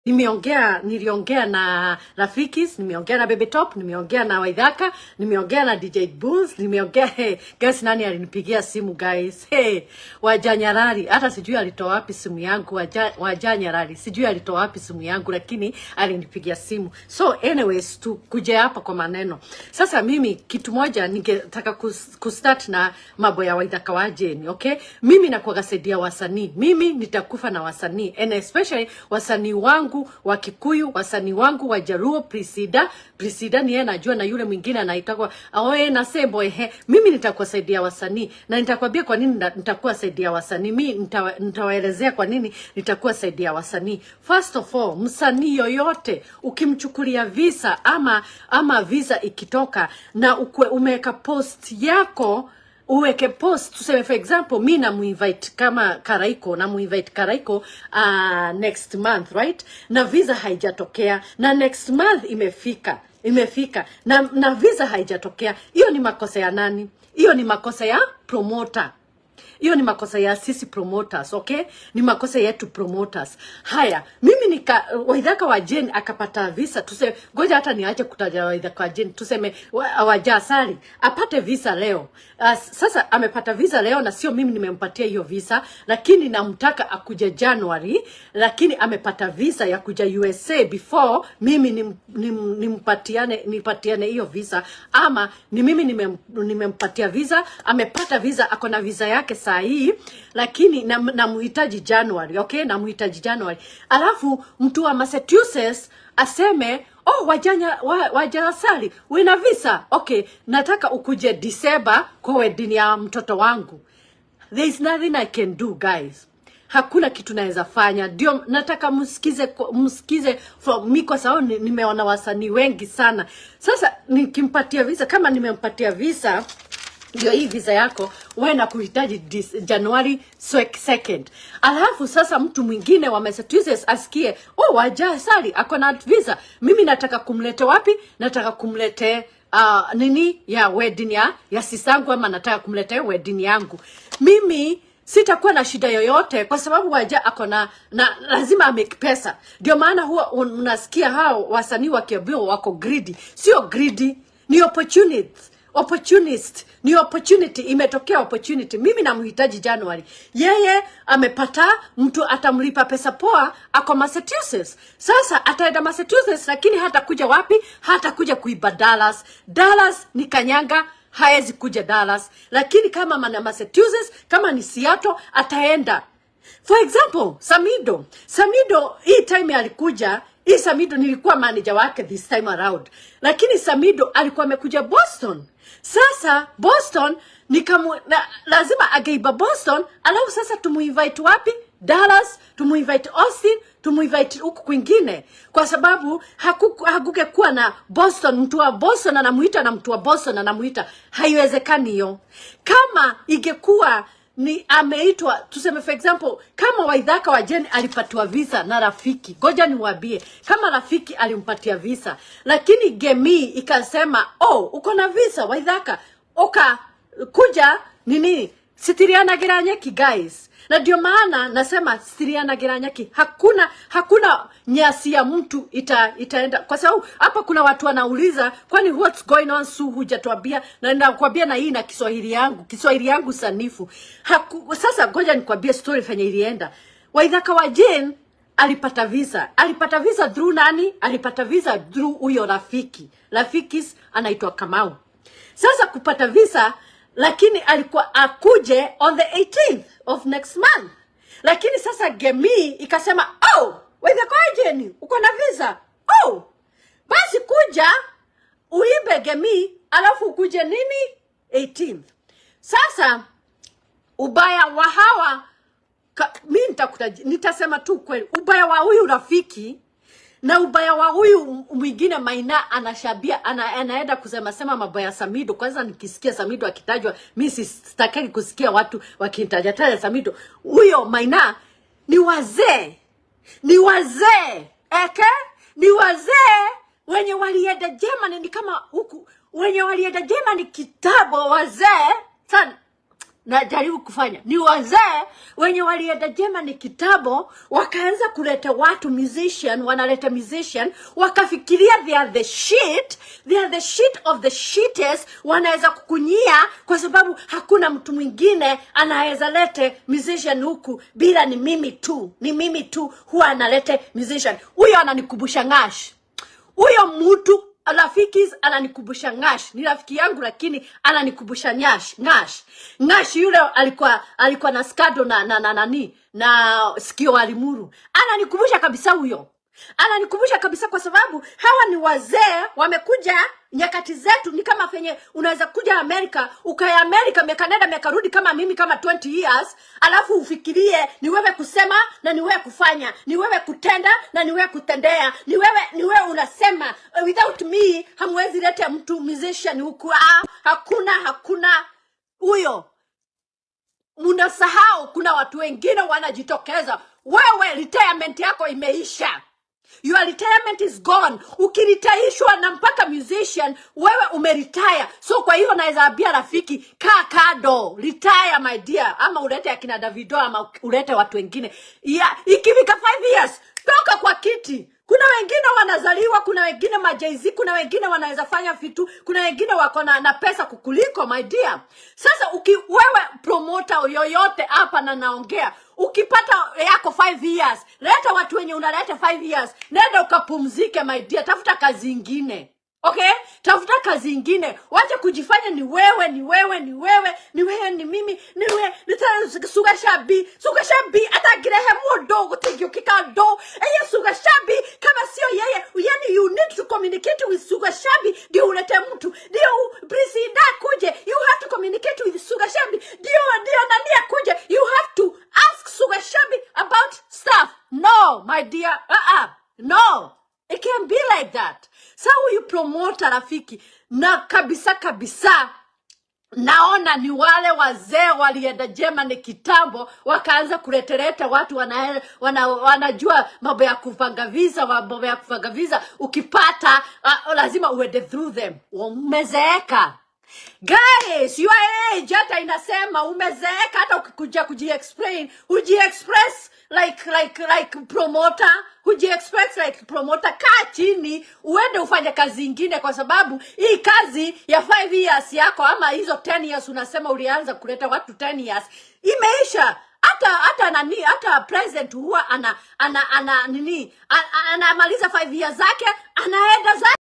Niliongea na Rafikis, nimeongea na Baby Top, nimeongea na Waithaka, nimeongea na DJ Bulls, nimeongea, hey, guys, nani alinipigia simu, guys? Hey, Wajanyarari, hata sijui alitoa wapi simu yangu, Wajanyarari, sijui alitoa wapi simu yangu, lakini alinipigia simu. So anyways, tu kuja hapa kwa maneno. Sasa mimi kitu moja ningetaka kustart na mambo ya Waithaka wa Jane, okay? Mimi nakuwaga saidia wasanii. Mimi nitakufa na wasanii, and especially wasanii wangu wa Kikuyu, wasanii wangu wa Jaluo, Priscilla, Priscilla ni yeye najua, na yule mwingine anaitwa Aoe na Sembo, ehe. Mimi nitakuwa saidia wasanii na nitakwambia kwa nini nitakuwa saidia wasanii. Mimi nitawaelezea kwa nini nitakuwa saidia wasanii. First of all, msanii yoyote ukimchukulia visa ama visa ikitoka na ukwe umeweka post yako, uweke post, tuseme for example mi namuinvite kama Karaiko, namuinvite Karaiko next month, right? Na visa haijatokea na next month imefika na visa haijatokea, hiyo ni makosa ya nani? Hiyo ni makosa ya promoter. Hiyo ni makosa ya sisi promoters, okay? Ni makosa yetu promoters. Haya, mimi nika Waithaka wa Jane akapata visa, tuseme, ngoja hata niache kutaja Waithaka wa Jane, tuseme Wajasari apate visa leo. Sasa amepata visa leo na sio mimi nimempatia hiyo visa, lakini namtaka akuja January, lakini amepata visa ya kuja USA before mimi nimpatiane hiyo visa, ama ni mimi nimempatia visa, amepata visa, ako na visa yake saa hii, lakini namhitaji January, okay? Namhitaji January. Alafu mtu wa Massachusetts aseme, "Oh, Wajasari, wina visa, okay, nataka ukuje December kwa wedding ya mtoto wangu." There is nothing I can do, guys. Hakuna kitu naweza fanya. Ndio nataka msikize from me, kwa sababu nimeona wasanii wengi sana. Sasa nikimpatia visa, kama nimempatia visa, ndio hii visa yako, wewe na kuhitaji January 2nd. Alafu sasa mtu mwingine wa Massachusetts asikie, "Oh, Wajasari ako na visa. Mimi nataka kumlete wapi? Nataka kumlete nini ya wedding ya sisangu, ama nataka kumlete wedding yangu." Mimi sitakuwa na shida yoyote kwa sababu Waja ako na lazima amake pesa. Ndio maana huwa unasikia hao wasanii wakiambiwa wako greedy. Sio greedy, ni opportunity. Opportunist, ni opportunity, imetokea opportunity. Mimi namhitaji January, yeye amepata mtu atamlipa pesa poa, ako Massachusetts. Sasa ataenda Massachusetts, lakini hatakuja wapi? Hatakuja kuiba Dallas. Dallas ni kanyanga, haezi kuja Dallas. Lakini kama mana Massachusetts, kama ni Seattle, ataenda. For example, Samido. Samido hii time alikuja, hii Samido nilikuwa manager wake this time around. Lakini Samido alikuwa amekuja Boston. Sasa Boston lazima ageiba Boston, alafu sasa tumuinvite wapi? Dallas, tumuinvite Austin, tumuinvite huku kwingine. Kwa sababu hakungekuwa na Boston, mtu wa Boston anamuita na mtu wa Boston anamuita. Haiwezekani hiyo. Kama ingekuwa ni ameitwa, tuseme for example, kama Waithaka wa Jane alipatiwa visa na rafiki, ngoja niwaambie, kama rafiki alimpatia visa, lakini Gemi ikasema, "Oh, uko na visa Waithaka, oka kuja nini," sitirianagira nyeki, guys. Na ndio maana nasema sitirianagira nyeki. Hakuna nyasi ya mtu itaenda, kwa sababu hapa kuna watu wanauliza, "Kwani what's going on, Su, hujatuambia?" Na nakwambia na hii na Kiswahili yangu, Kiswahili yangu sanifu. Sasa ngoja nikwambie story fenye ilienda. Waithaka wa Jane alipata visa. Alipata visa through nani? Alipata visa through huyo rafiki. Rafikis anaitwa Kamau. Sasa kupata visa, lakini alikuwa akuje on the 18th of next month. Lakini sasa Gemi ikasema, "Oh, Waithaka wa Jane, uko na visa? Oh, basi kuja uimbe Gemi, alafu ukuje nini 18th." Sasa ubaya wa hawa mi nitasema tu kweli, ubaya wa huyu rafiki na ubaya wa huyu mwingine Maina anashabia, anaenda kusema sema mambo ya Samido. Kwanza nikisikia Samido akitajwa, mi sitaki kusikia watu wakinitaja taja Samido. Huyo Maina ni wazee, ni wazee eke, ni wazee wenye walienda Germany, ni kama huku wenye walienda Germany kitambo, wazee sana. Najaribu kufanya ni wazee wenye walienda Germany kitambo, wakaanza kuleta watu musician, wanaleta musician, wakafikiria they are the shit, they are the shit of the shittest, wanaweza kukunyia kwa sababu hakuna mtu mwingine anaweza lete musician huku bila ni mimi tu, ni mimi tu huwa analete musician. Huyo ananikumbusha Ngash. Huyo mtu rafiki ananikumbusha Ngash, ni rafiki yangu lakini ananikumbusha Nyash, Ngash. Ngash yule alikuwa na skado na nani na sikio alimuru. Ananikumbusha kabisa huyo. Ananikumbusha kabisa kwa sababu hawa ni wazee wamekuja nyakati zetu. Ni kama venye unaweza kuja Amerika, ukaya Amerika miaka nenda miaka rudi kama mimi kama 20 years, alafu ufikirie ni wewe kusema na ni wewe kufanya, ni wewe kutenda na ni wewe kutendea, ni wewe unasema without me hamwezi leta mtu musician huku. Hakuna huyo. Mnasahau kuna watu wengine wanajitokeza. Wewe retirement yako imeisha. Your retirement is gone. Ukiritaishwa na mpaka musician, wewe umeretire. So kwa hiyo naweza ambia rafiki, kaa kando, retire my dear, ama ulete akina Davido ama ulete watu wengine. Yeah, ikifika 5 years, toka kwa kiti. Kuna wengine wanazaliwa, kuna wengine majaizi, kuna wengine wanaweza fanya vitu, kuna wengine wako na pesa kukuliko my dear. Sasa wewe promoter yoyote hapa na naongea, ukipata yako 5 years, leta watu wenye unaleta 5 years, nenda ukapumzike my dear, tafuta kazi ingine. Okay? Tafuta kazi ingine. Wacha kujifanya ni wewe, ni wewe, ni wewe, ni wewe, ni mimi, ni wewe, ni tena Sugar Shabi. Sugar Shabi hata girehe mudo gutigukika do. Eye Sugar Shabi kama sio yeye, yani you need to communicate with Sugar Shabi ndio ulete mtu. Ndio Priscilla kuje, you have to communicate with Sugar Shabi. Ndio nani akuje, you have to ask Sugar Shabi about stuff. No, my dear. No. It can't be like that. Sa huyu promoter rafiki, na kabisa kabisa naona ni wale wazee walienda Germany kitambo, wakaanza kuleteleta watu wanajua mambo ya kupanga visa, mambo ya kupanga visa. Ukipata lazima uende through them. Umezeeka. Guys, your age hata inasema umezeeka. Hata ukikuja kuji-explain, uji-express like promoter, huji-express like promoter. Kaa chini uende ufanye kazi ingine, kwa sababu hii kazi ya 5 years yako ama hizo 10 years unasema ulianza kuleta watu 10 years imeisha. Hata nani, hata president huwa ana nini, anamaliza 5 years zake anaenda zake.